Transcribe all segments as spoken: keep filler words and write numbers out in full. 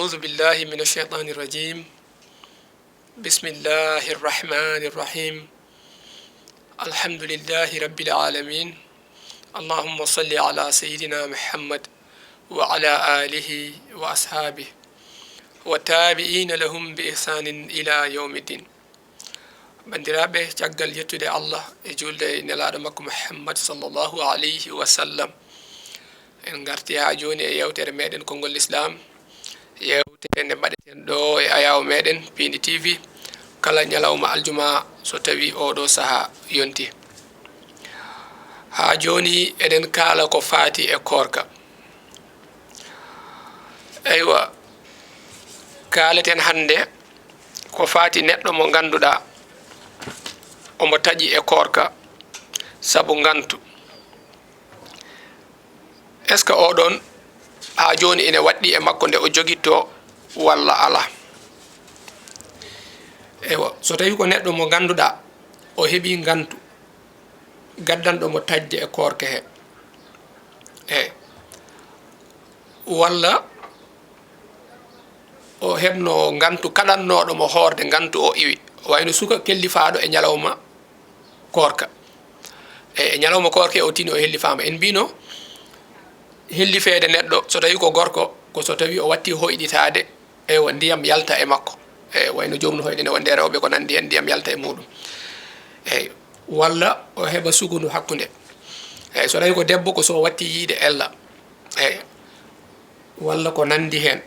أعوذ بالله من الشيطان الرجيم. بسم الله الرحمن الرحيم. الحمد لله رب العالمين. اللهم صل على سيدنا محمد وعلى آله وأصحابه والتابعين لهم بإحسان إلى يوم الدين. Banndiraaɓe, caggal yettude Allah e juulde e Nelaaɗo makko Muhammad sallallahu alayhi wa sallam, en ngarti haa jooni e yeewtere meɗen konngol Lislaam. Yeewtere nde mbaɗeten ɗo e ayaawo meɗen Piindi T V, kala ñalawma aljuma so tawii oo ɗoo sahaa yonti. Haa jooni eɗen kaala ko faati e koorka. Eywa, kaaleten hannde ko faati neɗɗo mo ngannduɗaa omo taƴi e koorka sabu ngantu. Est-ce que oo ɗoon haa jooni ene waɗɗii e makko nde o jogittoo walla alaa? Eywa, so tawii ko neɗɗo mo ngannduɗaa o heɓii ngantu gaddanɗo mo taƴde e koorka he, e walla o heɓno ngantu kaɗannooɗo mo hoorde ngantu o iwi, wayno suka kellifaaɗo e ñalawma koorka. E, e ñalawma koorka o tini o hellifaama. En mbino hellifeede neɗɗo, so tawii ko gorko, ko so tawii o watti hoyɗitaade, eywa, ndiyam yalta e makko. E, wayno joomum hoyɗe ne wonde rewɓe ko nanndi heen, ndiyam yalta e muɗum. Eyyi, walla o heɓa sukundu hakkunde. Eyyi, so tawii ko debbo, ko so o watti yiide ella. Eyyi, walla ko nanndi heen.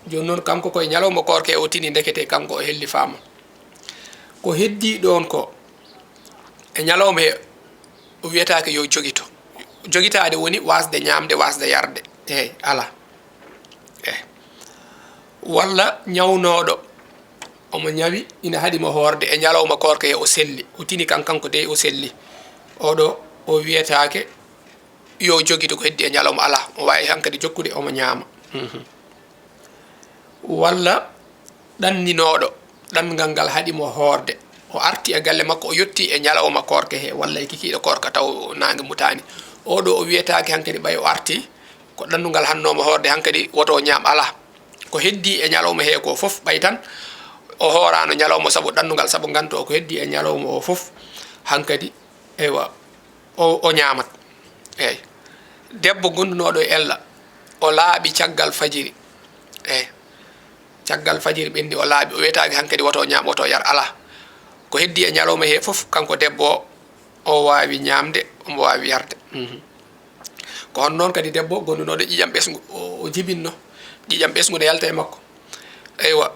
Jooni noon, kanko koye ñalawma koorka o tini, ndekete kanko o hellifaama. Ko heddii ɗoon ko, e ñalawma he, o wiyetaake yo jogito. Jogitaade woni waasde ñaamde, waasde yarde. Eyyi, alaa. Eyyi. Walla ñawnooɗo, omo ñawi, ina haɗi mo hoorde e ñalawma koorka he o selli. O tini kan, kanko dey o selli. Oo ɗoo, o wiyetaake yo jogito ko heddii e ñalawma, alaa. O waawi hankadi jokkude, omo ñaama. Mhm. Walla ɗanninooɗo, ɗanngal ngal haɗi mo hoorde. O arti e galle makko, o yettii e ñalawma koorka he, walla e kikiiɗe koorka taw naange mutaani. Oo ɗoo o wiyetaake hankadi ɓay o arti, ko ɗannungal hannoo mo hoorde hankadi woto o ñaam, alaa. Ko heddii e ñalawma he ko fof, ɓay tan o hooraano ñalawma sabu ɗannungal, sabu ngantu o, ko heddii e ñalawma o fof hankadi, eywa, o, o ñaamat. Eyyi. Debbo gondunooɗo e ella, o laaɓi caggal fajiri. Eyyi. Caggal fajiri ɓenni, o laaɓi, o wiyetaake hankadi woto o ñaam, woto o yar, alaa. Ko heddii e ñalawma he fof, kanko debbo o, o waawi ñaamde, omo waawi yarde. Mhm. Ko hono noon kadi debbo gondunooɗo ƴiiƴam ɓesngu, o, o jibinno. Ƴiiƴam ɓesngu ne yalta e makko. Eywa.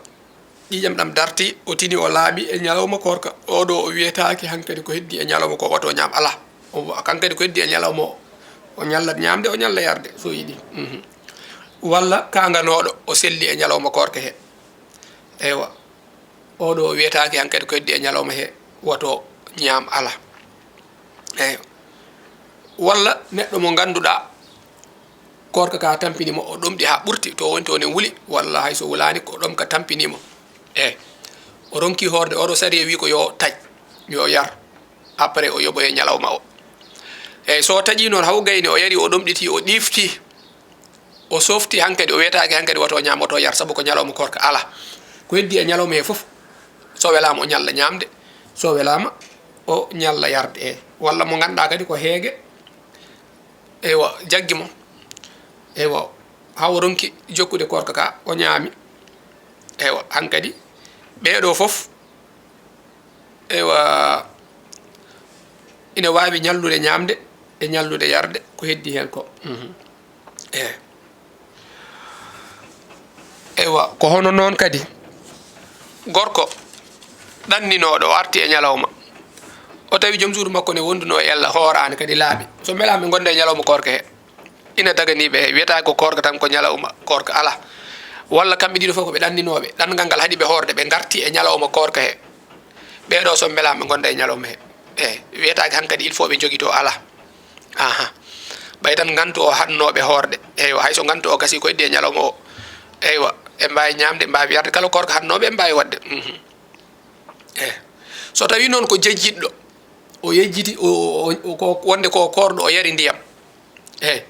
Ƴiiƴam ɗam darti, o tini, o laaɓi e ñalawma koorka. Oo ɗoo o wiyetaake hankadi ko heddii e ñalawma ko woto o ñaam, alaa. O, hankadi ko heddii e ñalawma o, o ñalla ñaamde, o ñalla yarde, so yiɗi. Mhm. Walla kaanganooɗo, o selli e ñalawma koorka he. Eywa. Oo ɗoo o wiyetaake hankadi ko heddii e ñalawma he, woto ñaam, alaa. Eywa. Walla neɗɗo mo ngannduɗaa, koorka ka tampini mo, o ɗomɗi haa ɓurti, to woni to ne wuli, walla hay so wulaani, ko ɗomka tampini mo. Eyyi. O ronki hoorde, oo ɗoo sariya wi ko yo taƴ, yo yar. Après o yoɓoye ñalawma o. Eyyi, so o taƴi noon, haw gayni, o yari, o ɗomɗiti, o ɗifti, o softi, hankadi o wiyetaake hankadi woto o ñaam, woto o yar, sabu ko ñalawma koorka, alaa. Ko heddii e ñalawma he fof, so welaama o ñalla ñaamde, so welaama o ñalla yarde, eyyi. Walla mo ngannduɗaa kadi ko heege, eywa, jaggi mo. Eywa, haa o ronki jokkude koorka ka, o ñaami. Eywa, hankadi, ɓee ɗoo fof, eywa, ina waawi ñallude ñaamde e ñallude yarde, ko heddii heen ko. Mhm. Eyyi. Eywa, ko hono noon kadi, gorko ɗanninooɗo, o arti e ñalawma. O tawi joom suudu makko ne wondunoo e ella, hooraani kadi laaɓi. So mbelaama ɓe ngonda e ñalawma koorka he. Ina daganii ɓe, wiyata ko koorka tan, ko ñalawma koorka, alaa. Walla kamɓe ɗiɗo fof ko ɓe ɗanninooɓe, ɗanngal ngal haɗi ɓe hoorde, ɓe ngarti e ñalawma koorka he. Ɓee ɗoo so mbelaama ɓe ngonda e ñalawma he. Eyyi, wiyetaake hankadi il faut ɓe njogitoo, alaa. Aha. Ɓay tan ngantu o hannooɓe hoorde. Eywa, hay so ngantu o gasii ko heddii e ñalawma o. Eywa, ɓe mbaawi ñaamde, ɓe mbaawi yarde, kala koorka hannooɓe ɓe mbaawi waɗde. Mhm. Eyyi. So tawii noon ko jejjitɗo, o yejjiti, o, o, o, ko wonde ko koorɗo, o yari ndiyam. Eyyi.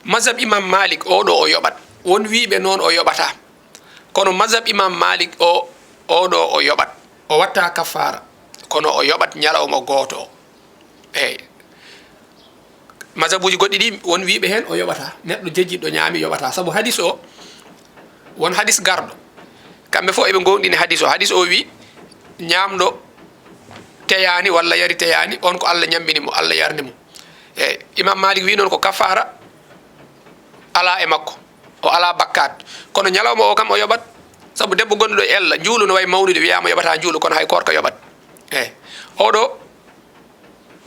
Mazhab Imam Malik, oo ɗoo o yoɓat. Won wiiɓe noon o yoɓataa. Kono mazhab Imam Malik o, oɗo o yoɓat. O watta kaffaara. Kono o yoɓat ñalawma gooto o. Eey. Mazhabuuji goɗɗi ɗi, won wiiɓe heen o yoɓata. Neɗɗo jejjitɗo ñaami yoɓata. Sabu hadis o, won hadis garɗo. Kamɓe fof eɓe ngoonɗini hadis o. Hadis o wi, ñaamɗo teyaani walla yari teyaani, on ko Allah ñammini mo, Allah yarni mo. Eey, Imam Malik wi noon ko kaffaara alaa e makko. O alaa bakkaat. Kono ñalawma o kam o yoɓat. Sabu debbo gonɗo e ella, njuulu no wayi mawnude, wiyaama yoɓata njuulu, kono hay koorka yoɓat. Eey. Oɗo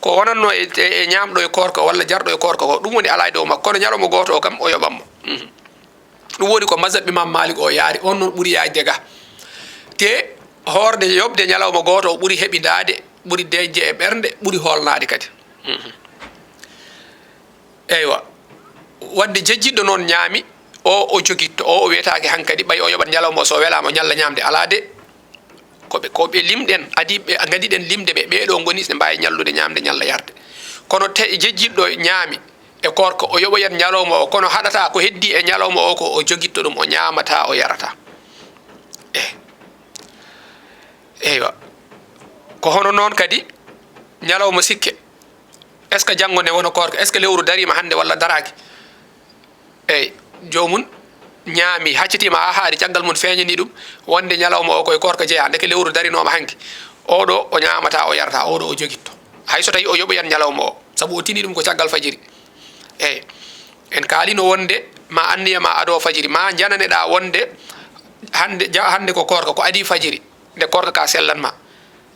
ko wonatno e, e, e ñaamɗo e koorka walla jarɗo e koorka ko, ɗum woni alaa e dow makko. Kono ñalawma gooto o kam o yoɓat mo. Mhm. Ɗum woni ko mazhab Imam Malik o yaari, on noon ɓuri yaajde ga. Te hoorde yoɓde ñalawma gooto o ɓuri heɓindaade, ɓuri deeƴde e ɓernde, ɓuri hoolnaade kadi. Mhm. Eywa. Wadde jejjitɗo noon ñaami, o, o jogitto, o, o wiyetaake hankadi, ɓay o yoɓat ñalawma o, so welaama o ñalla ñaamde, alaa de. Ko ɓe, ko ɓe limɗen, adi ɓe, ngadiɗen limde ɓe, ɓee ɗoo ngoni ɓe mbaawi ñallude ñaamde, ñalla yarde. Kono te jejjitɗo ñaami e koorka, o yoɓoyat ñalawma o, kono haɗata ko heddii e ñalawma o ko o jogitto ɗum, o ñaamataa, o yarataa. Eh. Eywa. Ko hono noon kadi ñalawma sikke. Est-ce que janngo nde wona koorka? Est-ce que lewru dariima hannde walla daraaki? Eey, joomum ñaami, haccitiima haa haaɗi, caggal mum feeñani ɗum wonde ñalawma o ko e koorka jeyaa, ndeke lewru darinooma hanki. Oɗo o ñaamataa, o yarataa, oɗo o jogitto. Hay so tawii o yoɓoyat ñalawma o, sabu o tini ɗum ko caggal fajiri. Eey, en kaalino wonde ma anniya ma adoo fajiri, ma janane ɗaa wonde hannde, ja-, hannde ko koorka, ko adii fajiri, nde koorka ka sellan ma.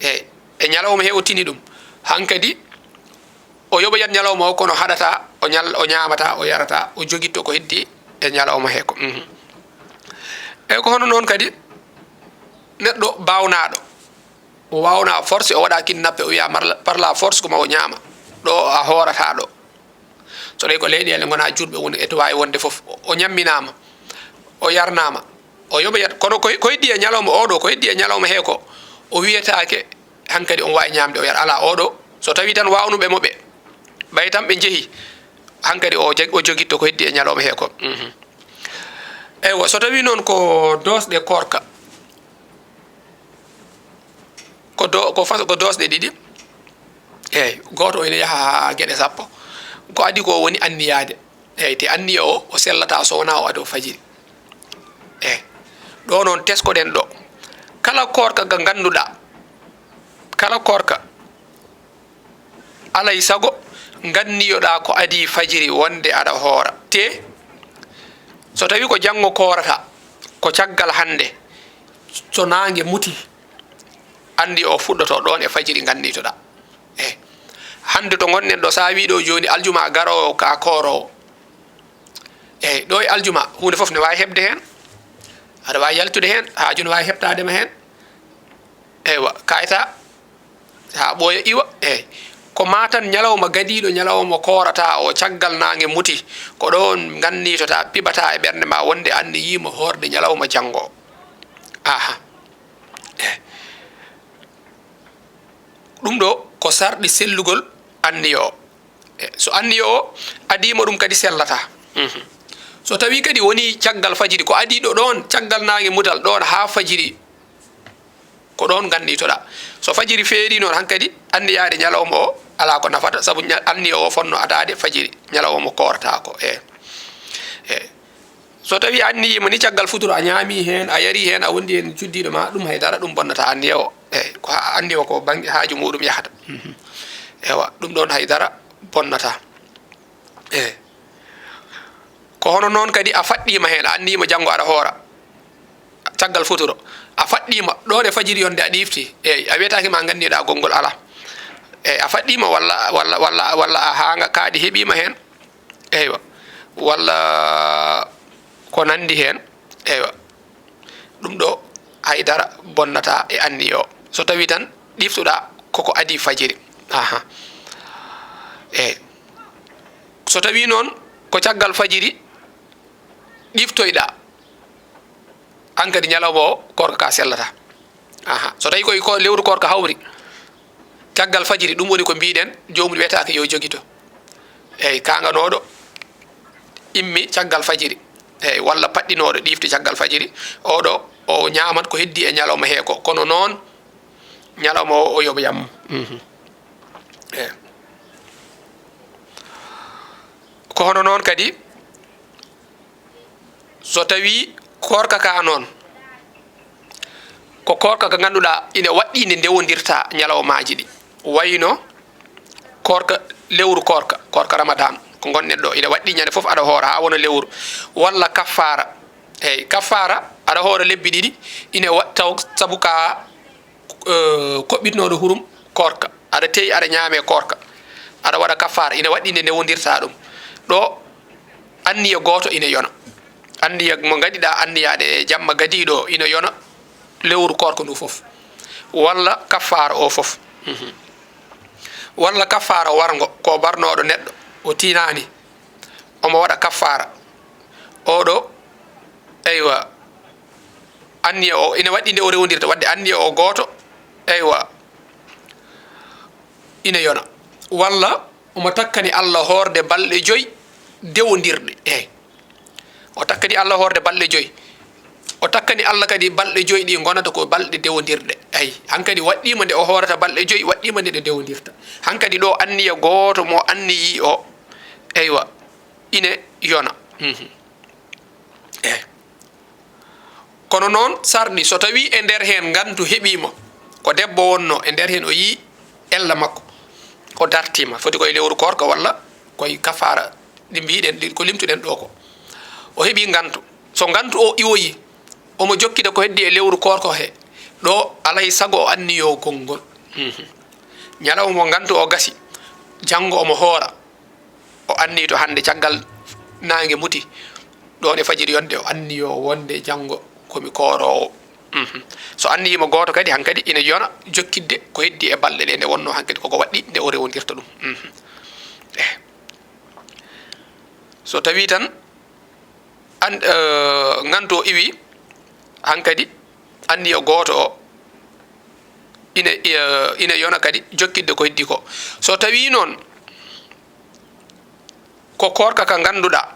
Eey, e ñalawma he o tini ɗum. Hankadi, o yoɓoyat ñalawma o, kono haɗata, o ñal-, o ñaamata, o yarata, o jogitto ko heddi e ñalawma he ko. Mhm. Eyyi, ko hono noon kadi neɗɗo baawnaaɗo, o waawnaa force, o waɗa kidnappé, o wiya mar-, par la force ko ma o ñaama. Ɗo a hoorata ɗo. So tawi ko leyɗeele ngona juutɓe woni, e to waawi wonde fof, o ñamminaama, o yarnaama, o yoɓoyat. Kono ko, ko heddi e ñalawma oɗo, ko heddi e ñalawma he ko, o wiyetaake hankadi on waawi ñaamde, o yara. Alaa, oɗo, so tawi tan waawnuɓe mo ɓe, ɓay tan ɓe njehi, hankadi o jag-, o jogitto ko heddi e ñalawma he ko. Mhm. Eywa, so tawi noon ko doosɗe koorka, ko do-, ko fas-, ko doosɗe ɗiɗi. Eey, gooto o ina yaha haa geɗe sappo. Ko adii ko woni anniyaade. Eey, te anniya o, o sellataa so wonaa o adoo fajiri. Eey, ɗo noon teskoɗen ɗo. Kala koorka ka ngannduɗaa, kala koorka, alay sago nganniyoɗaa ko adii fajiri wonde aɗa hoora. Te so tawi ko janngo koorata, ko caggal hannde, so naange muti, anndi o fuɗɗoto ɗoon e fajiri ngannitoɗaa. Eey. Hannde to ngonɗen ɗo, so a wii ɗo jooni aljuma garoowo ka kooroowo. Eey, ɗo e aljuma, huunde fof ne waawi heɓde heen. Aɗa waawi yaltude heen, haaju ne waawi heɓtaade ma heen. Eywa, kayta, haa ɓooya iwa. Eey. Ko ma tan ñalawma gadiiɗo, ñalawma koorata o, caggal naange muti, ko ɗoon ngannitoɗaa, piɓataa e ɓernde ma wonde anniyiima hoorde ñalawma janngo. Aha. Eey. Ɗum ɗo ko sarɗi sellugol anniya o. E, so anniya o adiima ɗum kadi sellataa. Mhm. So tawi kadi woni caggal fajiri, ko adii ɗo ɗoon, caggal naange mutal ɗoon haa fajiri, ko ɗoon ngannitoɗaa. So fajiri feeri noon, hankadi anniyaade ñalawma o alaa ko nafata, sabu ña-, anniya o fotno adaade fajiri, ñalawma koorata ko. E, e. So tawi a anniyiima ni caggal futuro, a ñaami heen, a yari heen, a wondi heen cuddiiɗo ma, ɗum hay dara, ɗum bonnataa anniya o. Eey, ko ha-, anniya o ko bannge haaju muɗum yahata. Mhm. Ewa, ɗum ɗoon hay dara bonnataa. Eey. Ko hono noon kadi a faɗɗiima heen, a anniyiima janngo aɗa hoora. Caggal futuro. A faɗɗiima ɗoon e fajiri yonde a ɗiifti. Eey, a wiyetaake ma nganndiɗaa gonngol alaa. Eey, a faɗɗiima walla, walla, walla, walla a haanga kaaɗi heɓiima heen. Eywa. Walla ko nanndi heen. Eywa. Ɗum ɗo hay dara bonnataa e anniya o. So tawi tan ɗiftuɗaa koko adii fajiri. Aha. Eey. So tawi noon ko caggal fajiri ɗiftoyɗaa, aan kadi ñalawma o koorka ka sellataa. Aha. So tawi koye ko lewru koorka hawri, caggal fajiri, ɗum woni ko mbiɗen, joomum wiyetaake yo jogito. Eey, kaanganooɗo immi caggal fajiri. Eey, walla paɗɗinooɗo ɗiifti caggal fajiri, oɗo ñaamat ko heddi e ñalawma hee ko. Kono noon, ñalawma o, o yoɓoyam. Mhm. Eh. Ko hono noon kadi, so tawii koorka ka noon, ko koorka ka ngannduɗaa ine waɗɗii nde ndewondirta ñalawmaaji ɗi. Wayno koorka, lewru koorka, koorka Ramadan, ko ngonɗen ɗo, ine waɗɗii ñande fof aɗa hoora haa wona lewru, walla kaffaara. Eey, kaffaara, aɗa hoora lebbi ɗiɗi, ine wa-, taw sabu ka, eh, koɓɓitnooɗo hurum koorka, aɗa teyi, aɗa ñaame koorka, aɗa waɗa kaffaara, ine waɗɗii nde ndewondirta ɗum. Ɗo, anniya gooto ine yona. Anniya mo ngaɗiɗaa anniyaade e jamma gadiiɗo o ine yona lewru koorka ndu fof, walla kaffaara o fof. Mhm. Walla kaffaara warngo, ko barnooɗo neɗɗo, o tinaani, omo waɗa kaffaara. Oɗo, eywa, anniya o ine waɗɗii nde o rewondirta, waɗde anniya o gooto, eywa, ine yona. Walla omo takkani Allah hoorde balɗe joy dewondirɗe. Eey. O takkani Allah hoorde balɗe joy. O takkani Allah kadi balɗe joy ɗi ngonata ko balɗe dewondirɗe. Eey. Hankadi waɗɗiima nde o hoorata balɗe joy, waɗɗiima nde ɗe dewondirta. Hankadi ɗo anniya gooto mo anniyii o, eywa, ine yona. Mhm. Eey. Kono noon, sarɗi, so tawii e nder heen ngantu heɓiima, ko debbo wonnoo, e nder heen o yii ella makko, o dartiima, foti koye lewru koorka walla koye kafaara, ɗi mbiiɗen, ɗi, ko limtuɗen ɗo ko. O heɓii ngantu. So ngantu o iwoyii, omo jokkida ko heddi e lewru koorka he, ɗo alay sago o anniyoo konngol. Mhm. Ñalawma mo ngantu o gasi, janngo omo hoora. O anniyto hannde caggal naange muti, ɗoon e fajiri yonde, o anniyoo wonde janngo ko mi kooroowo. Mhm. So anniyiima gooto kadi, hankadi ina yona jokkitde ko heddi e balɗe ɗe nde wonnoo hankadi koko waɗɗii nde o rewondirta ɗum. Mhm. Eh. So tawii tan an, eh, ngantu o iwii, hankadi anniya gooto o ina, eh, ina yona kadi jokkitde ko heddi ko. So tawii noon ko koorka ka ngannduɗaa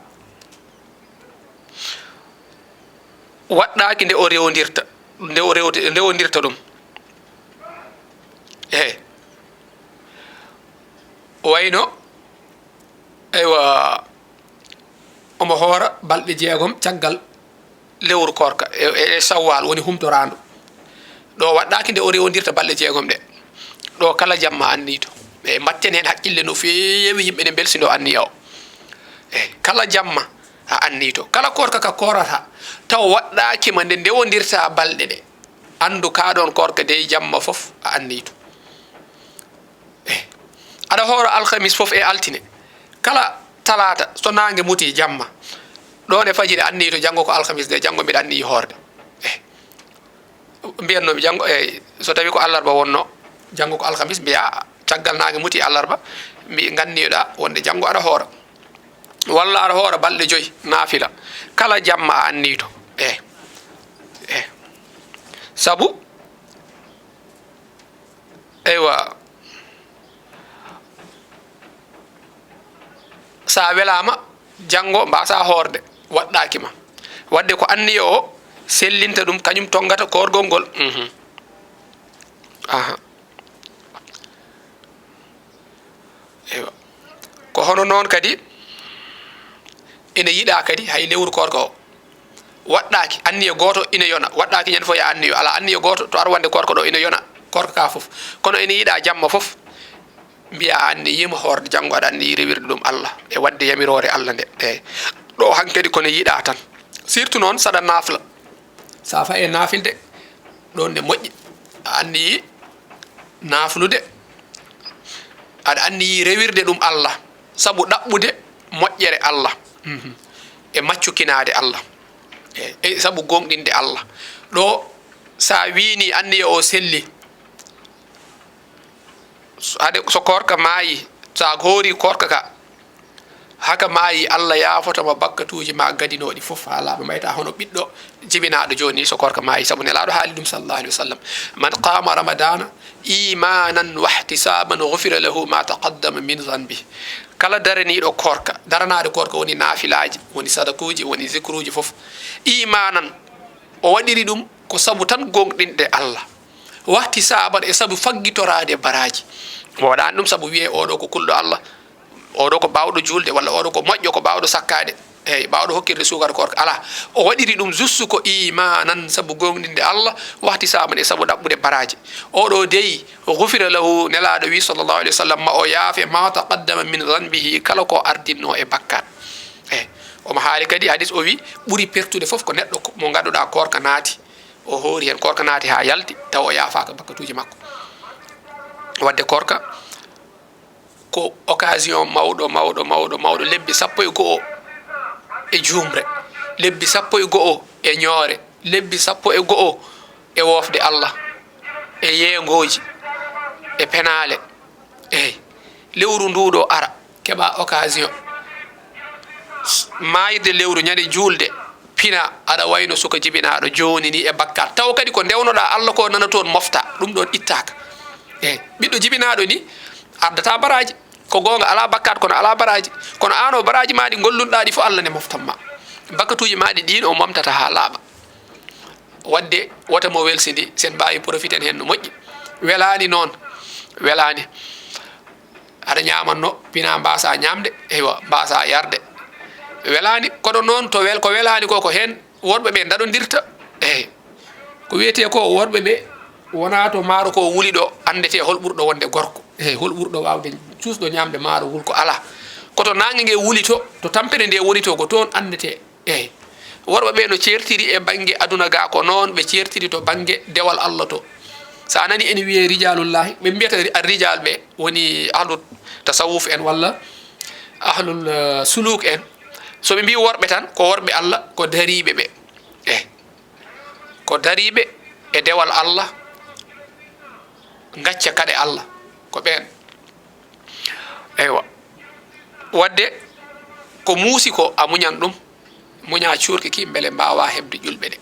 waɗɗaaki nde o rewondirta, nde o rewte-, nde o rewondirta ɗum. Eey. Wayno, eywa, omo hoora balɗe jeegom caggal lewru koorka, e, e, e Sawwal woni humtoraandu. Ɗo waɗɗaaki nde o rewondirta balɗe jeegom ɗe. Ɗo kala jamma anniyto. E mbatten heen hakkille no feewi, yimɓe ne mbelsindo anniya o. E kala jamma a anniyto. Kala koorka ka koorata, taw waɗɗaaki ma nde ndewondirta balɗe ɗe. Anndu kaa ɗoon koorka dey jamma fof a anniyto. Eh, aɗa hoora alhamis fof e altine. Kala talaata, so naange muti jamma, ɗoon e fajiri anniyto janngo ko alhamis de, janngo mbiɗa anniyi hoorde. Eh, mbiyatnoomi janngo, eh, so tawii ko allarba wonnoo, janngo ko alhamis, mbiya caggal naange muti allarba, mbi nganniyoɗaa wonde janngo aɗa hoora. Walla aɗa hoora balɗe joy, naafila. Kala jamma a anniyto. Eh, eh. Sabu, eywa, so a welaama, janngo mbaasa hoorde, waɗɗaaki ma. Waɗde ko anniya o sellinta ɗum, kañum tonngata koorgol ngol. Mhm. Aha. Eywa. Ko hono noon kadi, ene yiɗaa kadi hay lewru koorka o. Waɗɗaaki, anniya gooto ina yona. Waɗɗaaki ñande fof ya anniyo. Alaa anniya gooto to ar wonde koorka ɗo ina yona. Koorka ka fof. Kono ene yiɗaa jamma fof. Mbiya a anniyiima hoorde janngo aɗa anniyi rewirde ɗum Allah. E waɗde yamiroore Allah nde. Eey. Ɗo hankadi kono yiɗaa tan. Surtout noon saɗa naafla. Sa fa e naafilde, ɗoon ne moƴƴi. A anniyi naaflude. Aɗa anniyi rewirde ɗum Allah. Sabu ɗaɓɓude moƴƴere Allah. Mhm. E maccukinaade Allah. E, e sabu gooŋɗinde Allah. Ɗo sa wiini anniya o selli. So, hade so koorka maayi, sa hoori koorka ka, haka maayi, Allah yaafoto ma bakkatuuji ma gadinooɗi fof haa laaɓa, mayta hono ɓiɗɗo jibinaaɗo jooni so koorka maayi, sabu Nelaaɗo haali ɗum sallallahu alayhi wa sallam, "Man qaama ramadana imanan wahtisaban ghufira lahu ma taqaddama min zanbi." Kala daraniiɗo koorka, daranaade koorka woni naafilaaji, woni sadakuuji, woni zikruuji fof. Imanan, o waɗiri ɗum ko sabu tan goongɗinde Allah, wahtisaaban, e sabu faggitoraade baraaji. Mo waɗaani ɗum sabu wiyee oɗo ko kulɗo Allah, oɗo ko baawɗo juulde, walla oɗo ko moƴƴo, ko baawɗo sakkaade, eyi, baawɗo hokkirde suukar koorka. Alaa, o waɗiri ɗum juste ko iimaanan, sabu goongɗinde Allah, wahtisaaban, e sabu ɗaɓɓude baraaji. Oɗo dey, gufira lahu, Nelaaɗo wi, sallallahu alayhi wa sallam, ma o yaafe, ma taqaddama min zanbihi, kala ko ardinno e bakkaat. Eyi, omo haali kadi hadis, o wi, ɓuri pertude fof ko neɗɗo ko, mo ngannduɗaa koorka naati, o hoori heen, koorka naati haa yalti, tawa o yaafaaka bakkatuuji makko. Waɗde koorka ko occasion mawɗo, mawɗo, mawɗo, mawɗo, lebbi sappo e go'o e juumre, lebbi sappo e go'o e ñoore, lebbi sappo e go'o e woofde Allah, e yeengooji, e penaale. Eey, lewru nduu ɗoo ara, keɓa occasion. Maayde lewru, ñande juulde, pina, aɗa wayno suka jibinaaɗo jooni ni e bakkaat. Taw kadi ko ndewnoɗaa Allah ko nana toon mofta, ɗum ɗoon ittaaka. Eey, ɓiɗɗo jibinaaɗo ni, ardata baraaji. Ko goonga, alaa bakkaat, kono alaa baraaji. Kono aan o, baraaji maa ɗi ngollunɗaa ɗi fof, Allah ne moftan ma. Bakkatuuji maa ɗi, ɗiin o momtata haa laaɓa. Waɗde, wota mo welsidi, sen mbaawi profiten heen no moƴƴi. Welaani noon, welaani. Aɗa ñaamatno, pina, mbaasa ñaamde, eywa, mbaasa yarde. Welaani, kono noon to wel-, ko welaani ko, ko heen worɓe ɓe ndaɗondirta. Eey. Ko wiyetee ko worɓe ɓe, wonaa to maaro ko wuli ɗo anndetee hol ɓurɗo wonde gorko. Eey, hol ɓurɗo waawde cuusɗo ñaamde maaro wulko, alaa. Ko to naange nge wuli to, to tampere nde woni to, ko toon anndetee. Eey. Worɓe ɓe no ceertiri e bannge aduna ga, ko noon ɓe ceertiri to bannge dewal Allah to. So a nani ene wiyee rijaalullaahi, ɓe mbiyata ri-, ar-rijaal ɓe woni ahlu tasawuf en walla ahlul, eh, suluk en. So ɓe mbii worɓe tan, ko worɓe Allah, ko dariiɓe ɓe. Eey. Ko dariiɓe e dewal Allah, ngacca kaɗe Allah, ko ɓeen. Eywa. Waɗde, ko muusi ko, a muñan ɗum, muña cuurki ki, mbele mbaawa heɓde ƴulɓe ɗe.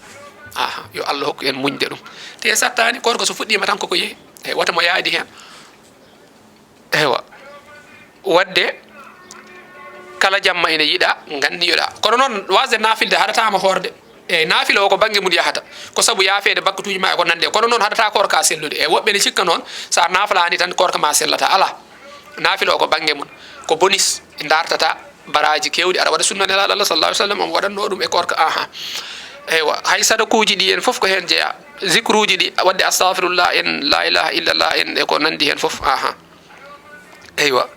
Aha, yo Allah hokku en muñde ɗum. Te sattaani, koorka so fuɗɗiima tan koko yehi. Eey, wota mo yaadi heen. Eywa. Waɗde, kala jamma ene yiɗa, nganniyoɗa. Kono noon, waasde naafilde haɗataama hoorde. Eey, naafila o ko bannge mum yahata. Ko sabu yaafeede bakkatuuji ma e ko nanndi e. Kono noon, haɗata koorka sellude. E woɓɓe ne cikka noon, so a naafalaani tan, koorka ma sellata. Alaa. Naafila o ko bannge mum. Ko bonis, ndartata baraaji keewɗi, aɗa waɗa sunna Nelaaɗo Allah, sallallahu alaihi wa sallam, omo waɗatnoo ɗum e koorka. Aha. Eywa, hay sadakuuji ɗi en fof ko heen jeyaa. Zikruuji ɗi, waɗde astahfirullah en, la ilaha illallah en, e ko nanndi heen fof. Aha. Eywa.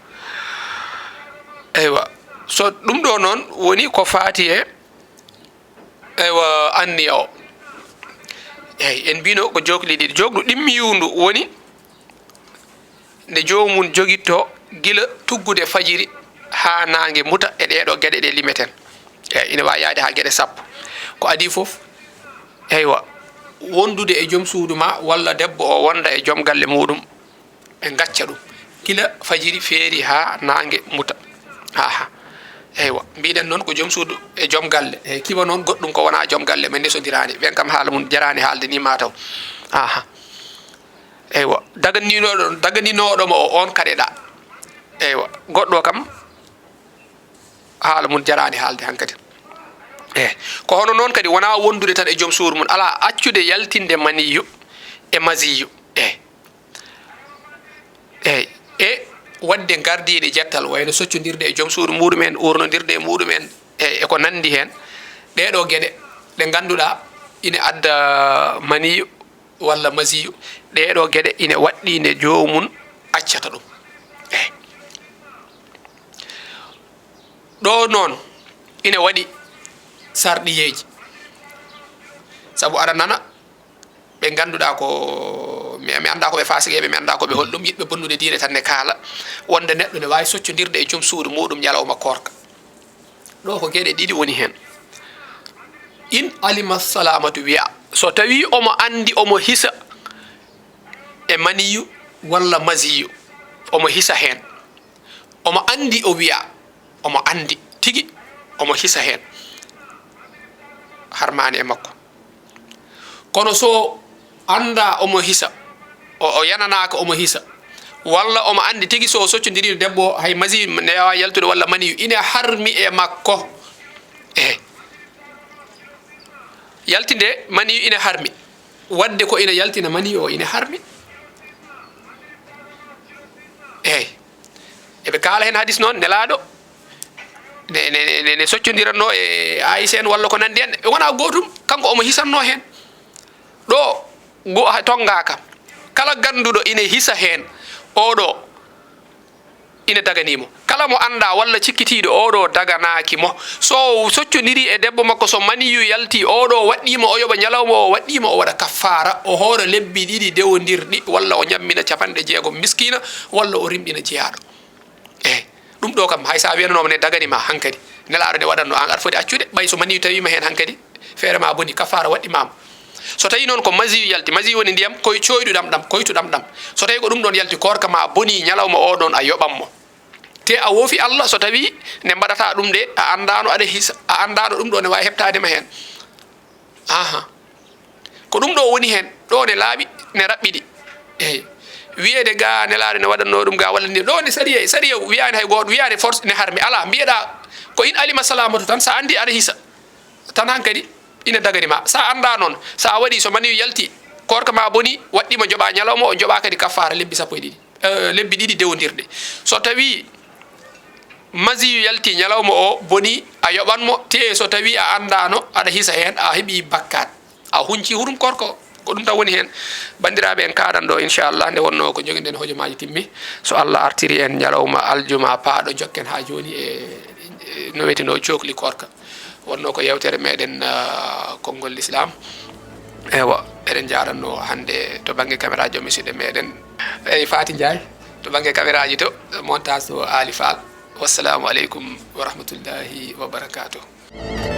Eywa. So ɗum ɗo noon woni ko faati e, eywa, anniya o. Eey, en mbino ko jookli ɗiɗi. Jooklu ɗimmiiwndu woni nde joomum jogitto gila tuggude fajiri haa naange muta e ɗee ɗo geɗe ɗe limeten. Eey, ina waawi yaade haa geɗe sappo. Ko adii fof, eywa, wondude e joom suudu ma walla debbo o wonda e joom galle muuɗum. Ɓe ngacca ɗum gila fajiri feeri haa naange muta. Aha. Eywa. Mbiɗen noon ko joom suudu e joom galle. Eey, kiwa noon goɗɗum ko wonaa joom galle, ɓe ndesondiraani. Ɓeen kam haala mum jaraani haalde ni mataw. Aha. Eywa. Daganninooɗo, daganninooɗo mo o, oon kaɗeɗaa. Eywa. Goɗɗo kam haala mum jaraani haalde hankadi. Eey. Ko hono noon kadi wonaa wondude tan e joom suudu mum. Alaa accude yaltinde maniyu e masiyu. Eey. Eey, e waɗde gardiiɗe jettal, wayno soccondirde e joom suudu muuɗum en, uurnondirde e muuɗum en, e, e ko nanndi heen. Ɗee ɗo geɗe ɗe ngannduɗaa ine adda maniyu walla masiyu, ɗee ɗo geɗe ine waɗɗii nde joomum accata ɗum. Eey. Ɗo noon ine waɗi sarɗiyeeji. Sabu aɗa nana, ɓe ngannduɗaa ko, mi, mi anndaa ko ɓe faasiqeeɓe, mi anndaa ko ɓe holɗum, yiɗɓe bonnude diine tan ne kaala, wonde neɗɗo ne waawi soccondirde e joom suudu muuɗum ñalawma koorka. Ɗo ko geɗe ɗiɗi woni heen. In alima salamatu wiya, so tawii omo anndi omo hisa e maniyu walla masiyu, omo hisa heen. Omo anndi o wiya, omo anndi tigi, omo hisa heen. Harmaani e makko. Kono so anndaa omo hisa, o, o yananaaka omo hisa, walla omo anndi tigi so o soccondiriino debbo o, hay masiyu ne waawa yaltude walla maniyu, ine harmi e makko. Eey. Yaltinde maniyu ine harmi. Waɗde ko ina yaltina mani o ina harmi. Eey. Eɓe kaala heen hadis noon, Nelaaɗo ne, ne, ne, ne soccondiranno e Aisha en walla ko nanndi en. Wonaa gootum, kanko omo hisannoo heen. Ɗo, go-, ha, tonngaaka. Kala gannduɗo ina hisa heen, oɗo ina daganii mo. Kala mo anndaa walla cikkitiiɗo, oɗo daganaaki mo. So o soccondiri e debbo makko, so maniyu yalti, oɗo waɗɗii mo, o yoɓa ñalawma o waɗɗii mo, o waɗa kaffaara, o hoora lebbi ɗiɗi dewondirɗi, walla o ñammina capanɗe jeegom miskiina, walla o rimɗina jeyaaɗo. Eey, ɗum ɗo kam, hay so a wiyananoo mo ne daganii ma hankadi, Nelaaɗo ne waɗatno aan, aɗa foti accude, ɓay so maniyu tawii ma heen hankadi, feere ma bonii, kaffaara waɗɗii ma mo. So tawii noon ko masiyu yalti, masiyu woni ndiyam koy cooyɗuɗam ɗam, koytuɗam ɗam. So tawii ko ɗum ɗoon yalti, koorka ma bonii, ñalawma o ɗoon a yoɓan mo. Te a woofi Allah, so tawii ne mbaɗataa ɗum de, a anndaano aɗa hisa, a anndaano ɗum ɗo ne waawi heɓtaade ma heen. Aha. Ko ɗum ɗo woni heen, ɗo ne laaɓi, ne raɓɓiɗi. Eey. Wiyeede ga Nelaaɗo ne waɗatnoo ɗum ga walla ni, ɗo ne sariya, sariya wiyaani hay gooto, wiyaani force ne harmi. Alaa, mbiyeɗaa ko in alima salamatu tan, so a anndi aɗa hisa. Tan hankadi, ina dagani ma. So a anndaa noon, so a waɗii, so maniyu yalti, koorka ma bonii, waɗɗii mo joɓa ñalawma o, joɓa kadi kaffaara lebbi sappo e ɗiɗi. Eh, lebbi ɗiɗi dewondirɗi. So tawii masiyu yalti ñalawma o bonii, a yoɓan mo, te so tawii a anndaano, aɗa hisa heen, a heɓii bakkaat. A hunci hurum koorka o. Ko ɗum tan woni heen. Banndiraaɓe, en kaaɗan ɗo, inchallah, nde wonnoo ko njoginoɗen hojomaaji timmi. So Allah artiri en ñalawma aljuma paaɗo, jokken haa jooni e, e no wiyetee no cokli koorka. Wonnoo ko yeewtere meɗen, ah, konngol Lislaam. Ewa, eɗen njaarannoo hannde to bannge caméra joom musidɗo meɗen. Eyi, Faty Ndiaye, to bannge caméraji to, montage to Ali Fall. Wassalamu aleykum wa rahmatullahi wa barakatuh.